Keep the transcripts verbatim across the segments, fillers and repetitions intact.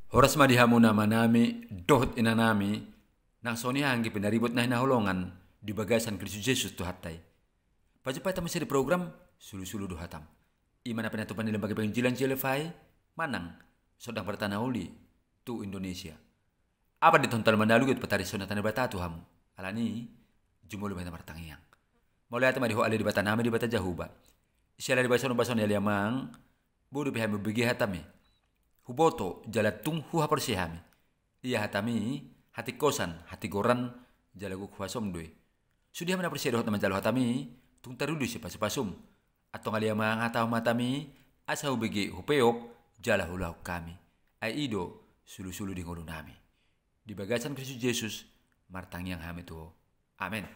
Horas ma di hamu amanami dohot inanami, nang songon i anggi pinaribot na hinaholongan di bagasan Kristus Jesus Tuhanta i. Pajumpang hita muse di program Sulusulu do Hatam, i ma na pinatupa ni Lembaga Penginjilan J L F I manang Sordang Pardongan Holi tu Indonesia. Apat di tontal manalu get patari sonatan Debata tu hamu. Alani i, jumolo ma hita martangiang. Mauliate ma di Ho ale Debatanami, Debata Jahowa. Siala di basaon-basaon ni ale Amang, boi dope hami hubege hatami. Huboto jala tung huhaporseai hami. Ia hatami hatingkosan, hatigoran, jala gok huasom do i. Sude hami na porsea dohot na manjalo hatami, tung tarlumobi sipasupasum. Antong ale Amang, hatahon ma hatami, asa hubege, hupeop, jala huulahon hami. Ai i do sulusulu di ngolunami. Di bagasan Kristus Jesus martangiang hami tu Ho. Amen.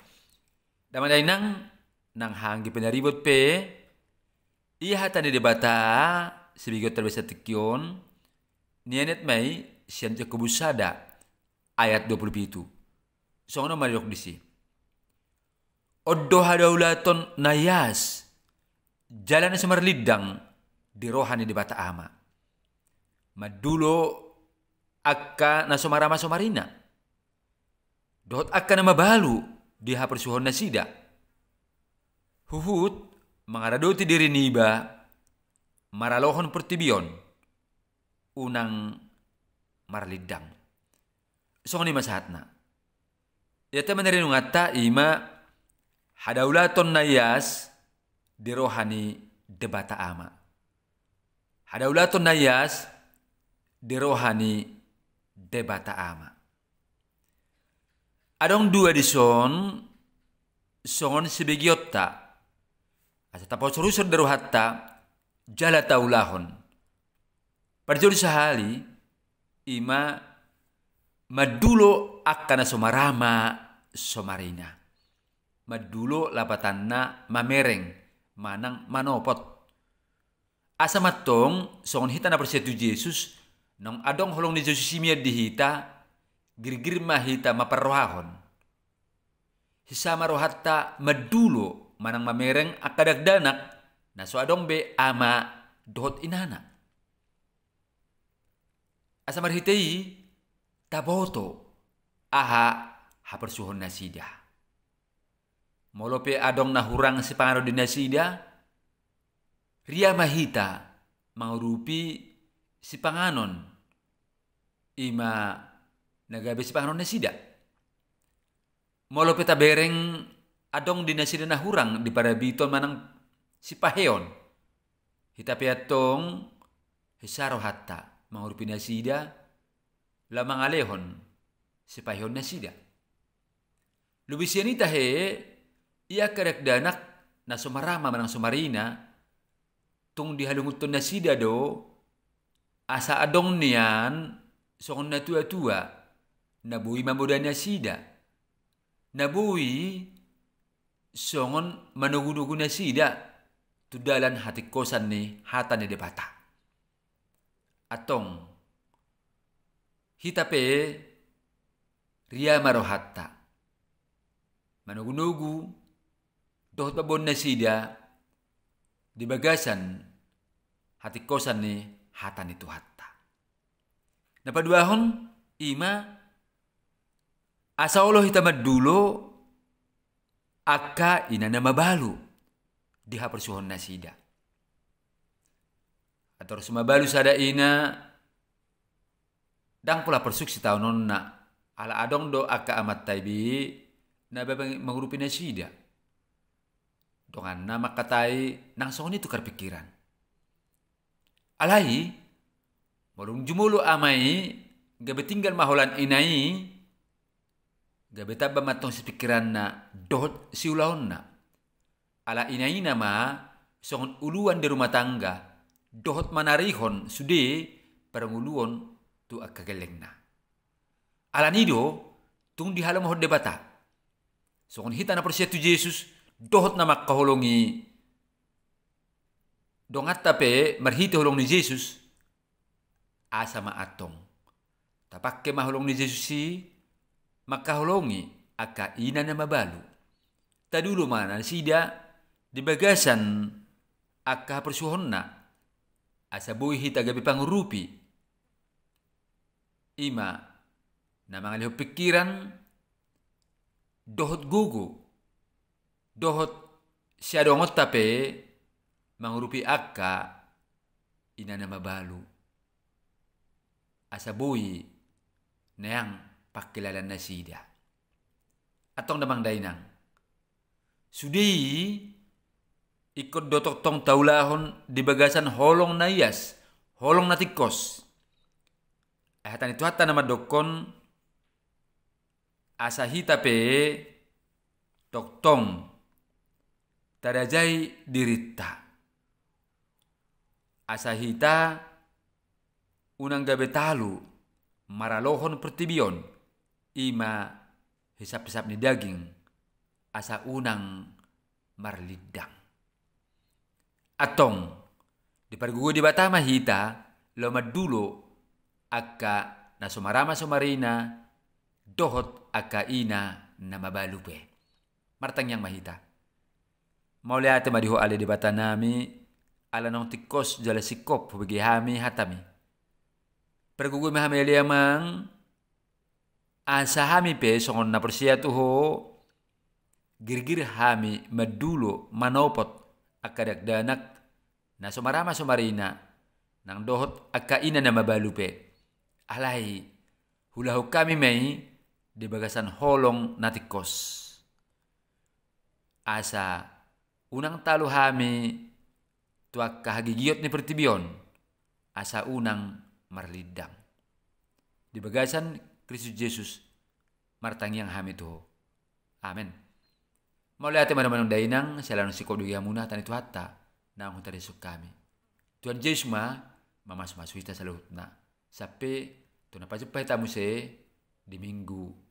Damang dainang, nang anggi pinaribot pe, ia hata ni Debata, sibegeonta di bagasan tingki on, nienet ma i sian Jakobus sada ayat dua pulu pitu. Songon on ma didok disi. On do hadaulaton na ias, jala na so marlindang di roha ni Debata Ama. Mandulo angka na so marama so marina, dohot angka na mabalu di haporsuhon nasida. Huhut mangaradoti diri niba maralohon portibi on, unang marlindang. Songon i ma sahatna. Ia tema na rinunganta i ma hadaulaton na ias di roha ni Debata Ama. Hadaulaton na ias di roha ni Debata Ama. Adong dua dison songon sibegeonta, asa tapausur-usur do rohanta jala taulahon. Parjolo sahali, i ma mandulo angka na so marama so marina. Mandulo lapatanna mamereng manang manopot. Asa ma antong songon hita na porsea tu Jesus, naung adong holong ni Jesus i mian di hita, girgir ma hita mamparrohahon. Sisama rohanta mandulo manang mamereng angka dakdanak na so adong be ama dohot inana. Asa marhite i taboto aha haporsuhon nasida. Molo pe adong na hurang sipanganon di nasida, ria ma hita mangurupi sipanganon, i ma na gabe sipanganon nasida. Molo pe tabereng adong di nasida na hurang di parabiton manang sipaheon, hita pe antong sisa rohanta mangurupi nasida, laho mangalehon sipaheon nasida. Lobi sian i tahe, ia angka dakdanak na so marama manang so marina, tung dihalungunhon nasida do, asa adong nian songon natua-tua na boi mamodai nasida, na boi songon manogunogu nasida tu dalan hatingkosan ni hata ni Debata. Antong hita pe ria ma rohanta manogunogu dohot mamboan nasida di bagasan hatingkosan ni hata ni Tuhanta. Na paduahon i ma asa olo hita mandulo angka ina na mabalu di haporsuhon nasida. Ator so mabalu sada ina, ndang pola porsuk sitaononna, ala adong do angka amanta i be na boi mangurupi nasida. Donganna mangkatai nang songon i tukar pingkiran. Alai molo dung jumolo ama i, gabe tinggal ma holan ina i, gabe tamba ma antong sipingkiranna dohot siulahonna. Ala ina i nama songon uluan di rumah tangga, dohot manarihon sude parngoluon tu angka gellengna. Alani do tung dihalomohon Debata. Songon hita na porsea tu Jesus, dohot na mangkaholongi donganta pe marhite holong ni Jesus, asa ma antong tapangke ma holong ni Jesus i mangkaholongi angka ina na mabalu. Tadulo ma nasida di bagasan angka haporsuhonna, asa boi hita gabe pangurupi i ma na mangalehon pingkiran dohot gogo, dohot siadongonta pe mangurupi angka ina na mabalu, asa boi neang pangkilalaan nasida. Antong damang dainang, sude i ingkon do tongtong taulahon di bagasan holong na ias, holong na tingkos. Ai hata ni Tuhanta na mandokkon, asa hita pe tongtong tarajai dirinta, asa hita unang gabe talu maralohon portibi on, i ma hisaphisap ni daging, asa unang marlindang. Antong, dipargogoi Debata ma hita laho mandulo angka na so marama so marina dohot angka ina na mabalu pe. Martangiang ma hita. Mauliate ma di Ho ale Debata nami, ala naung tingkos jala singkop hubege hami hatami. Pargogoi ma hami ale Amang, asa hami pe songon na porsea tu Ho, girgir hami mandulo manopot angka dakdanak na so marama so marina, nang dohot angka ina na mabalu pe. Alai, huulahon hami ma i di bagasan holong na tingkos, asa unang talu hami tu angka hagigiot ni portibi on, asa unang marlindang. Di bagasan Kristus Jesus martangiang hami tu Ho. Amen. Mauliate ma damang dainang, sai ala naung singkop do i hamuna hata ni Tuhanta naung hutadingkon hami. Tuhan Jesus ma mamasumasu hita saluhutna, sampe tu na pajumpa hita muse di minggu